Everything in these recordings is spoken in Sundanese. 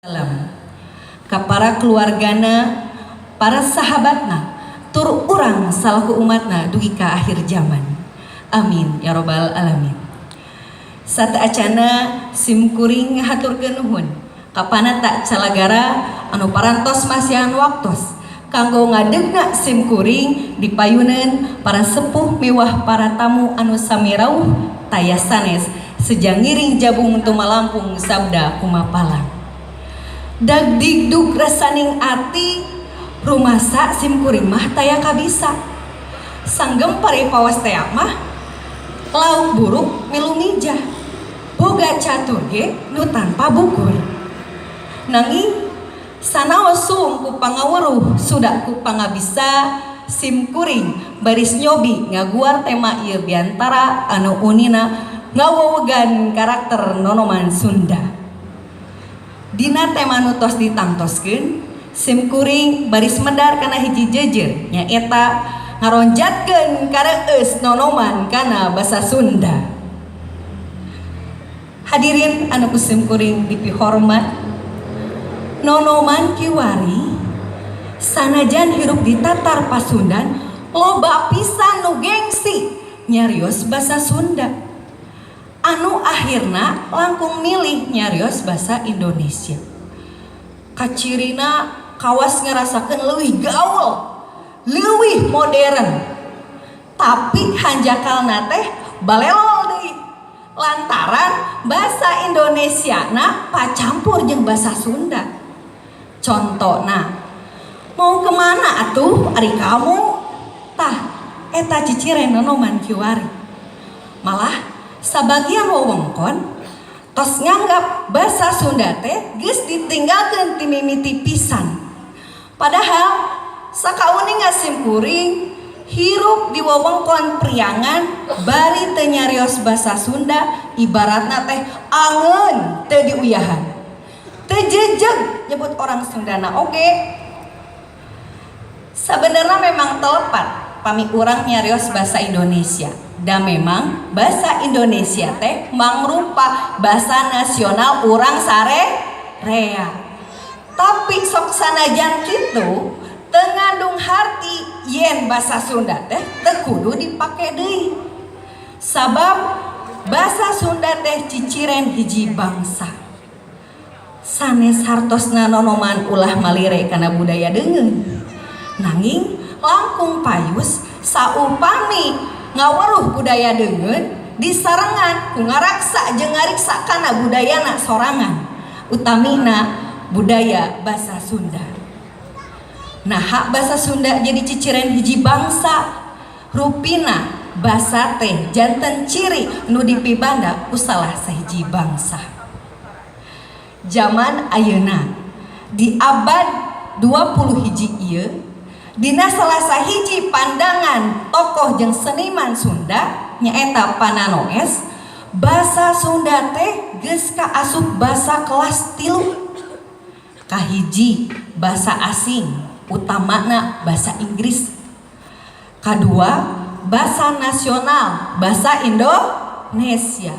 Alam ka para keluargana, para sahabatna, tur urang salaku umatna dugi ka akhir zaman. Amin ya robbal alamin. Sateuacanna, sim kuring ngahaturkeun nuhun ka panata calagara anu parantos masihan waktos kanggo ngadegna sim kuring dipayuneun para sepuh miwah para tamu anu sami rawuh taya sanes seja ngiring jabung tumalampung sabda kumapalang. Dag digdug rasaning ati, rumasa sim kuring mah taya kabisa sanggem paripaos tea mah, lauk buruk milu mijah, boga catur ge nu tanpa bukur. Nanging sanaos sung ku pangaweruh suda ku pangabisa, sim kuring baris nyobi ngaguar tema ieu biantara anu unina ngawewegan karakter nonoman Sunda. Dina tema nu tos ditangtoskeun, sim kuring baris medar kana hiji jejer, nyaeta ngaronjatkeun kareueus nonoman kana basa Sunda. Hadirin anu ku sim kuring dipihormat, nonoman kiwari sanajan hirup di tatar Pasundan, loba pisan nu gengsi nyarios basa Sunda, anu akhirna langkung milih nyarios basa Indonesia. Kacirina kawas ngerasakeun leuwih gaul, leuwih modern, tapi hanjakalna teh balelol deui lantaran bahasa Indonesia na pacampur jeung bahasa Sunda. Contohna, "Mau kemana atuh ari kamu?" Tah, eta ciciren nonoman kiwari. Malah sabagian wewengkon tos nganggap bahasa Sunda teh geus ditinggalkeun ti mimiti pisan. Padahal sakauninga sim kuring, hirup di wewengkon Priangan bari teu nyarios basa Sunda ibaratna teh angeun teu diuyahan. Teu jejeg nyebut orang Sundana oge. Sebenarnya memang telepat pami urang nyarios bahasa Indonesia. Dan memang bahasa Indonesia teh mangrupa bahasa nasional urang sarerea. Tapi sok sanajan kitu teu ngandung harti yen bahasa Sunda teh teu kudu dipake deui. Sabab bahasa Sunda teh ciciren hiji bangsa. Sanes hartosna nonoman ulah malire kana budaya deungeun. Nanging langkung payus saupami ngaweruh budaya deungeun disarengan ku ngaraksa jeung ngariksa kana budayana sorangan, utamina budaya basa Sunda. Nah, bahasa Sunda jadi ciciren hiji bangsa? Rupina basa teh janten ciri nu dipibanda ku salah sahiji bangsa. Zaman ayeuna di abad 20 hiji ieu, dina salah sahiji pandangan tokoh jeung seniman Sunda, nyaeta Pak Nano S, basa Sunda teh geus kaasup basa kelas 3. Kahiji, basa asing, utamana basa Inggris. Kadua, basa nasional, basa Indonesia.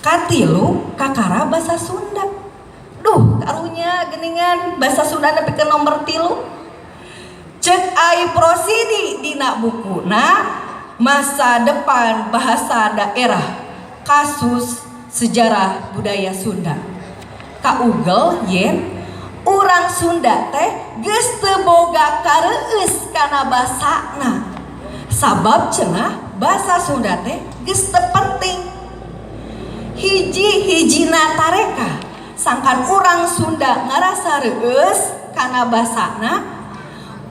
Katilu, kakara basa Sunda. Duh, karunya geningan basa Sunda nepi ke nomor 3. Cek Aip Rosidi dina bukuna Masa Depan Bahasa Daerah, Kasus Sejarah Budaya Sunda, kaugel yen urang Sunda teh geus teu boga kareueus kana basana, sabab cenah basa Sunda teh geus teu penting. Hiji-hijina tareka sangkan urang Sunda ngarasa reueus kana basana,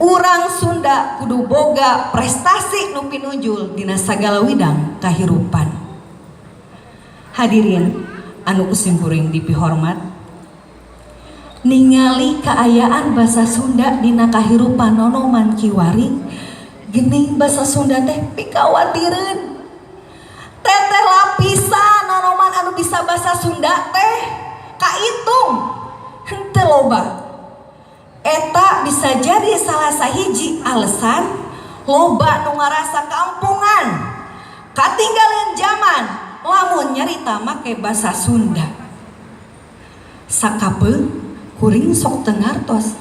urang Sunda kudu boga prestasi nu pinunjul dina sagala widang kahirupan. Hadirin anu ku sim kuring dipihormat, ningali kaayaan bahasa Sunda dina kahirupan nonoman kiwari, gening basa Sunda teh pikawatireun. Teteh lapisan nonoman anu bisa bahasa Sunda teh kaitung henteu loba. Eta bisa jadi salah sahiji alasan loba nu ngarasa kampungan, katinggalan zaman lamun nyarita make bahasa Sunda. Sakapeung Kuring sok teu ngartos.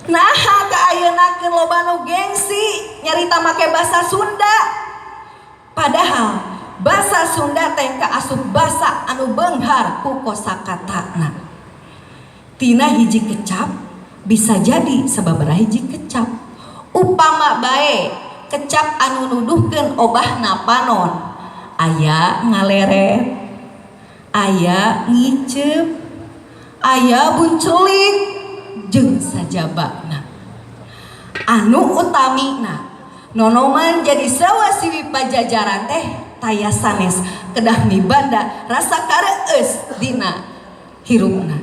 Naha ka ayeuna loba nu gengsi nyarita make basa Sunda. Padahal basa Sunda teh kaasup basa anu beunghar ku kosakatana. Tina hiji kecap bisa jadi sababaraha hiji kecap. Upama bae kecap anu nuduhkeun obahna panon. Aya ngaleret, aya ngiceup, aya buncelik jeung sajabana. Anu utamina nonoman jadi sawasiwi pajajaran teh taya sanes kedah mibanda rasa kareueus dina hirupna.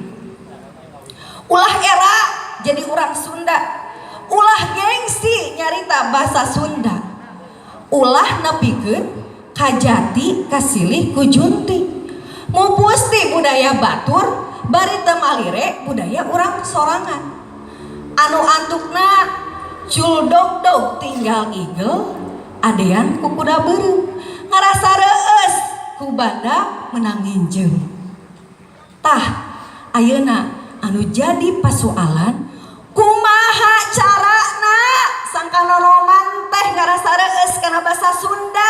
Ulah era jadi urang Sunda, ulah gengsi nyarita bahasa Sunda, ulah nepikeun kajati kasilih ku junti. Mupusti budaya batur bari teu malire budaya urang sorangan. Anu antukna cul dog dog tinggal igel adean ku kuda beureum ngarasa reueus ku banda menang nginjeum. Tah ayeuna anu jadi pasualan kumaha carana sangka nonoman teh ngarasa reueus kana basa Sunda.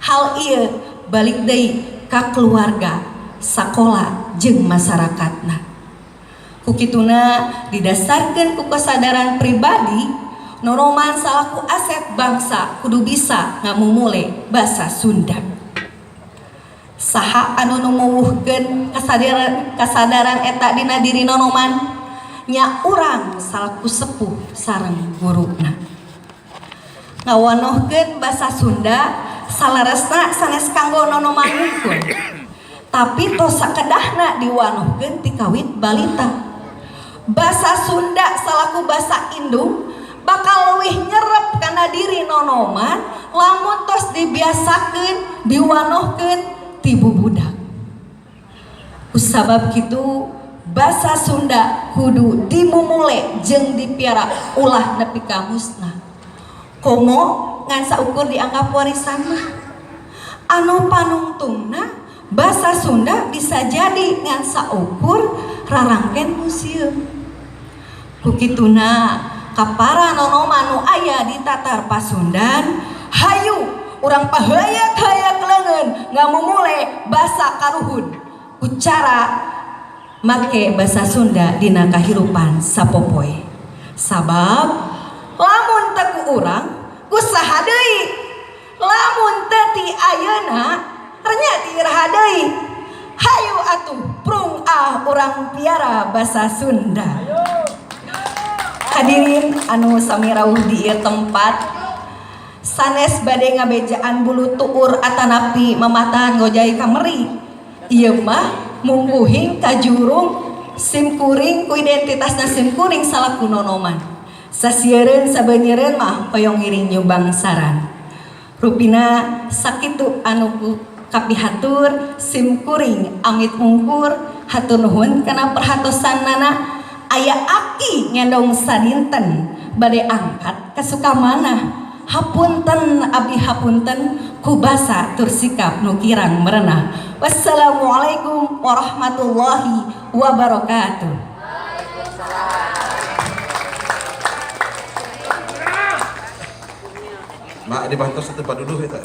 Hal ieu balik deui ka keluarga, sakola jeung masyarakatna. Ku kituna didasarkeun ku kesadaran pribadi, nonoman salaku aset bangsa kudu bisa ngamumule basa Sunda. Saha anu numuwuhkeun kasadaran eta dina diri nonoman? Nya urang salaku sepuh sareng guruna. Ngawanohkeun basa Sunda salaresna sanes kanggo nonoman hungkul, tapi tos sakedahna diwanohkeun ti kawit balita. Basa Sunda salaku basa indung bakal leuwih nyerep kana diri nonoman lamun tos dibiasakeun diwanohkeun ti bubudak. Kusabab kitu basa Sunda kudu dimumule jeung dipiara ulah nepi ka musnah. Komo ngan saukur dianggap warisan mah. Anu panungtungna basa Sunda bisa jadi ngan saukur rarangken museum. Ku kituna ka para nonoman nu aya di Tatar Pasundan, hayu urang pahayak-hayak leungeun ngamumule basa karuhun ku cara make basa Sunda dina kahirupan sapopoe. Sabab lamun teu ku urang ku saha deui? Lamun teu ti ayeuna renya ti iraha deui? Hayu atuh prung ah urang piara basa Sunda. Hadirin anu sami rawuh di ieu tempat, sanes bade ngabejaan bulu tuur atanapi mamatahan gojai kameri. Ieu mah mungkuhing kajurung simkuring ku identitasna simkuring salaku nonoman. Sasieureun sabeunyereun mah hoyong ngiring nyumbang saran. Rupina sakitu anu ku kapihatur simkuring amit mungkur, hatur nuhun kana perhatosanana. Aya aki ngendong sadinten bade angkat ka Sukamanah. Hapunten abdi hapunten ku basa tur sikap nu kirang merenah. Wassalamualaikum warahmatullahi wabarakatuh. Mak dibantu satu tempat duduk eta.